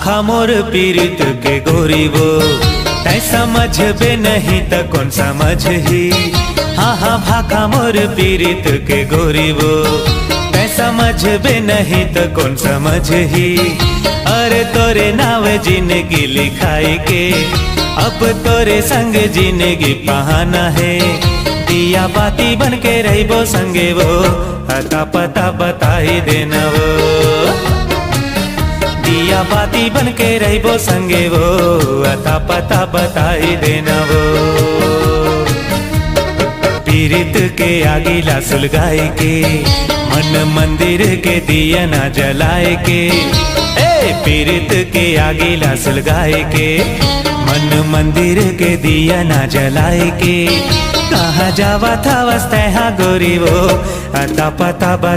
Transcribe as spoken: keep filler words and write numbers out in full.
भाखा मोर पीरित के गोरी वो, तै समझबे नहीं त कोन समझही। हाँ हाँ, भाखा मोर पीरित के गोरी वो, तै समझबे नहीं त कोन समझही। अरे तोरे नाव जिंदगी लिखाई के, अब तोरे संग जिंदगी पहाना हे। दिया बाती बन के रहिबो संगे वो, अता पता बताई देना वो। दिया बाती बन के रहिबो संगे वो, अता पता बताई देना वो। पीरित के आगी ला सुलगाए के, मन मंदिर के दिया ना जलाए के। ए पीरित के आगी ला सुलगाए के, मन मंदिर के दिया ना जलाए के। कहाँ जावा था वस्ते हाँ गोरी वो, अता पता बता